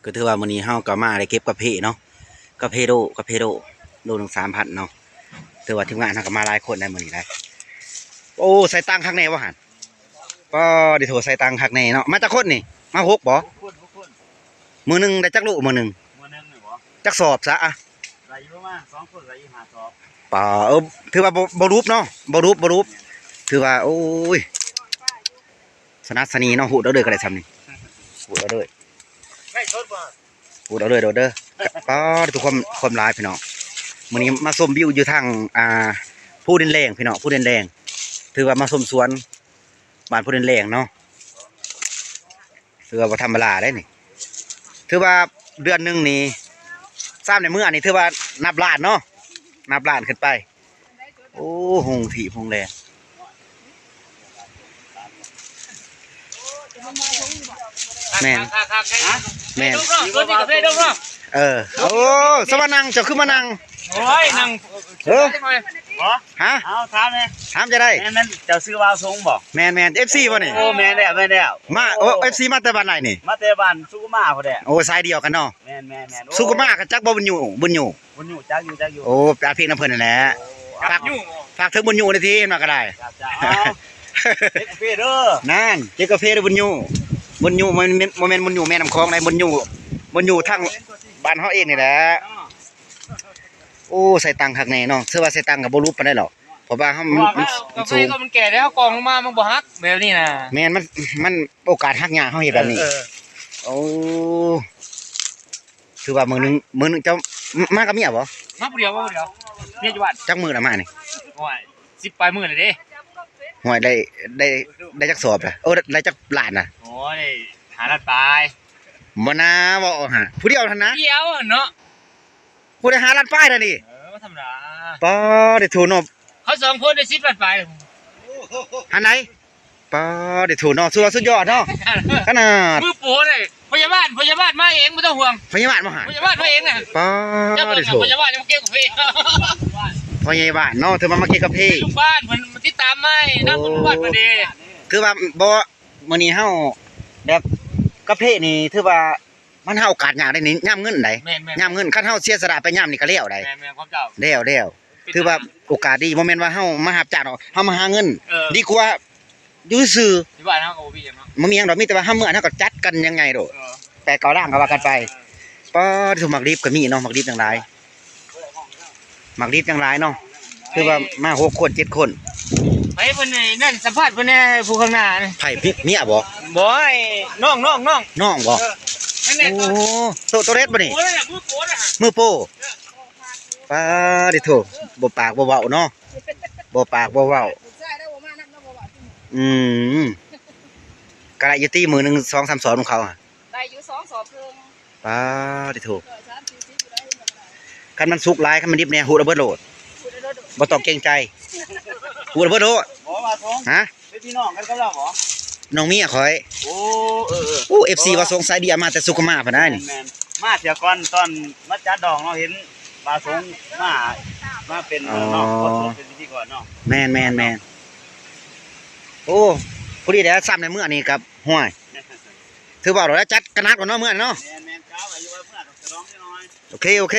ກໍຖືວ່າມື້ນີ້ເຮົາກໍມາໄດ້ເກັບກາເຟເນາະ ກາເຟໂດ ກາເຟໂດ ໂລໜຶ່ງສາມພັນເນາະ. ຖືວ່າທີມງານເຮົາກໍມາຫຼາຍຄົນໄດ໋ມື້ນີ້ໄດ໋. ໂອ້ ໃສ່ຕັງຄັກແນ່ບໍ່ຫັ້ນ? ປາດ ໄດ້ໂທໃສ່ຕັງຄັກແນ່ເນາະ. ມາຈັກຄົນນີ້? ມາຫົກບໍ່? ຫົກຄົນ ຫົກຄົນ. ມື້ໜຶ່ງໄດ້ຈັກໂລ? ມື້ໜຶ່ງ ມື້ໜຶ່ງນີ້ບໍ່? ຈັກສອບຊະ? ອະ ໄດ້ຢູ່ປະມານສອງຄົນ ໄດ້ຢູ່ຫ້າສອບ. ປາ ເອີ ຖືວ່າບໍ່ ບໍ່ຫຼຸບເນາະ ບໍ່ຫຼຸບ ບໍ່ຫຼຸບ. ຖືວ່າ ໂອ້ຍ ສະໜັດສະໜີເນາະ ຮູດເອົາເດີກໍໄດ້ຊ່ຳນີ້ ຮູດເອົາເດີ. ໄລສົດບໍ່? ປູດເອົາເດີ ເດີ ເດີ. ປາດ ທຸກຄົນ ຄວາມຫຼາຍພີ່ນ້ອງ. ມື້ນີ້ມາຊົມວິວຢູ່ທາງ ອ່າ ພູດິນແດງພີ່ນ້ອງ ພູດິນແດງ. ຖືວ່າມາຊົມສວນບ້ານພູດິນແດງເນາະ. ຖືວ່າບໍ່ທຳມະດາເດ້ນີ້. ຖືວ່າເດືອນໜຶ່ງນີ້ ຊາມໃນເມືອນີ້ ຖືວ່ານັບລ້ານເນາະ ນັບລ້ານຂຶ້ນໄປ. ໂອ້ ໂຮງຖີບໂຮງແລ່ນ. ແມ່ນ ຮະ? ແມ່ນ ເອີ ໂອ້ ສະຫວັດນັ່ງ ເຈົ້າຄືມານັ່ງ? ໂອ້ຍ ນັ່ງ ເອີ ຮະ? ເອົາ ຖາມແດ່ ຖາມຈັ່ງໃດ? ແມ່ນ ແມ່ນ ເຈົ້າຊື່ບ່າວສົງບໍ່? ແມ່ນໆ ເອັຟຊີບໍ່ນີ້? ໂອ້ ແມ່ນແລ້ວ ແມ່ນແລ້ວ. ມາ ໂອ້ ໂອ້ ເອັຟຊີມາແຕ່ບ້ານໃດນີ້? ມາແຕ່ບ້ານສຸຂຸມາພຸ້ນແຫຼະ. ໂອ້ ສາຍດຽວກັນເນາະ. ແມ່ນໆໆ. ໂອ້ ສຸຂຸມາກໍຈັກບໍ່ ບຸນຍູ ບຸນຍູ? ບຸນຍູ ຈັກຢູ່ ຈັກຢູ່. ໂອ້ ເປັນເພງນຳເພິ່ນຫັ້ນແຫຼະ. ໂອ້ ຝາກ ຝາກເຖິງບຸນຍູແດ່ຕິ ເຫັນວ່າກໍໄດ້. ຈ້າ ເອົາ ເກັບກາເຟເດີ. ນັ້ນ ເກັບກາເຟເດີບຸນຍູ. ບຸນຍູ ບໍ່ແມ່ນ ບໍ່ແມ່ນບຸນຍູແມ່ນ້ຳຂອງໃດ ບຸນຍູ ບຸນຍູທາງບ້ານເຮົາເອງນີ້ແຫຼະ. ໂອ້ ໃສ່ຕັງຄັກແນ່ເນາະ. ຖືວ່າໃສ່ຕັງກໍບໍ່ຫຼຸບປານໃດດອກ ເພາະວ່າເຮົາ ມັນ ມັນ ມັນສູງ. ກາເຟກໍມັນແກ່ແລ້ວ ກອງລົງມາມັນບໍ່ຫັກແບບນີ້ນະ. ແມ່ນ ມັນ ມັນໂອກາດຫັກຍາກ ເຮົາເຮັດແບບນີ້. ເອີ ເອີ ໂອ້ ຖືວ່າມື້ໜຶ່ງ ມື້ໜຶ່ງເຈົ້າ ມາກັບເມຍບໍ່? ມາຜູ້ດຽວ ມາຜູ້ດຽວ. ເມຍຢູ່ບ້ານ. ຈັກມື້ລະມານີ້? ໂອ້ຍ ສິບປາຍມື້ແລ້ວເດ້. ໂອ້ຍ ໄດ້ ໄດ້ ໄດ້ຈັກສອບລະ? ໂອ້ ໄດ້ຈັກລ້ານລະ? ໂອ້ຍ ຫ້າລ້ານປາຍ. ບໍ່ນາ ເວົ້າຫາ ຜູ້ດຽວຫັ້ນນະ? ຜູ້ດຽວຫັ້ນເນາະ. ຜູ້ໄດ້ຫ້າລ້ານປາຍລະນີ້. ເອີ ບໍ່ທຳມະດາ. ປາດ ໄດ້ໂທເນາະ ເຮົາສອງຄົນໄດ້ສິບລ້ານປາຍ. ຫັ້ນໃດ? ປາດ ໄດ້ໂທເນາະ ສຸດ ສຸດຍອດເນາະ. ຂະໜາດ ມືໂປເດ້ ພະຍາບານ ພະຍາບານມາເອງ ບໍ່ຕ້ອງຫ່ວງ. ພະຍາບານມາຫາ? ພະຍາບານມາເອງນະ. ປາດ ໄດ້ໂທ ພະຍາບານມາເກັບກາເຟ. ພະຍາບານເນາະ ຖືວ່າມາເກັບກາເຟ. ລູກບ້ານເພິ່ນຕິດຕາມມານຳ ໂອ້ ເພິ່ນລູກບ້ານເພິ່ນເດ້. ຖືວ່າບໍ່ ມື້ນີ້ເຮົາແບບ ກາເຟນີ້ຖືວ່າ ມັນຫາໂອກາດຍາກໄດ໋ນີ້ ຍາມເງິນໃດ໋. ແມ່ນໆ ຍາມເງິນ ຄັນເຮົາເສຍສະຫຼະໄປຍາມນີ້ກໍແລ້ວໄດ໋. ແມ່ນໆ ຂອງເຈົ້າ ແລ້ວ ແລ້ວ. ເປັນ ຖືວ່າໂອກາດດີ ບໍ່ແມ່ນວ່າເຮົາມາຮັບຈ້າງດອກ ເຮົາມາຫາເງິນ ເອີ ດີກວ່າຢູ່ຊື່. ຢູ່ບ້ານເຮົາກໍບໍ່ມີຫຍັງເນາະ ບໍ່ມີຫຍັງດອກ ມີແຕ່ວ່າເຮົາເມືອເຮົາກໍຈັດກັນຢ່າງໃຫຍ່ໂລດ. ເອີ ແປດເກົ້າລ້ານກໍວ່າກັນໄປ. ເອີ ປາດ ໝາກດິບກໍມີເນາະ ໝາກດິບຍັງຫຼາຍ. ໝາກດິບຍັງຫຼາຍເນາະ ຄືວ່າມາຫົກຄົນເຈັດຄົນ. ໃຜເພິ່ນນັ້ນ ສຳພາດເພິ່ນແດ່ ຜູ້ຂ້າງໜ້ານີ້. ໃຜ ເມຍບໍ່? ບໍ່ ນ້ອງ ນ້ອງ ນ້ອງ ນ້ອງບໍ່? ເອີ ນັ້ນແຫຼະ. ໂອ້ ໂຕ ໂຕເລັດບໍ່ນີ້? ໂອ້ ນັ້ນແຫຼະ ມືໂປນະ ມືໂປ. ປາດ ໂທ້ ບໍ່ປາກບໍ່ເວົ້າເນາະ ບໍ່ປາກບໍ່ເວົ້າ. ອືມ ກໍໄດ້ຢູ່ຕິ ມື້ໜຶ່ງສອງສາມສອບນຳເຂົາ. ໄດ້ຢູ່ສອງສອບເຄິ່ງ. ປາດ ໂທ້ ຄັນມັນສຸກຫຼາຍ ຄັນມັນດິບແດ່ ຮູດເອົາເບິດໂລດ ບໍ່ຕ້ອງເກງໃຈ ຮູດເອົາເບິດໂລດ. ບໍ່ວ່າສົງ ຮະ ເປັນພີ່ນ້ອງກັນກັບລາວບໍ່? ນ້ອງເມຍຂ້ອຍ. ໂອ້ ເອີໆ ໂອ້ ເອັຟຊີ ວ່າສົງສາຍດຽວມາແຕ່ສຸຂຸມາພຸ້ນນະ. ແມ່ນໆ ມາເທື່ອກ່ອນ ຕອນມາຈັດດອງເນາະ ເຫັນວ່າສົງມາ ມາເປັນ ອໍ ເນາະ ເປັນພິທີກອນເນາະ. ແມ່ນໆໆ ໂອ້ ພໍດີແລ້ວ ຊ້ຳໃນເມືອນີ້ກັບ ຫ້ວຍ ຖືວ່າເຮົາໄດ້ຈັດກະໜັກແລ້ວເນາະ ເມືອນີ້ເນາະ. ແມ່ນໆ ເຈົ້າ ອາຍຸວ່າເມືອດອກສະດອງໜ້ອຍ. ໂອເຄ ໂອເຄ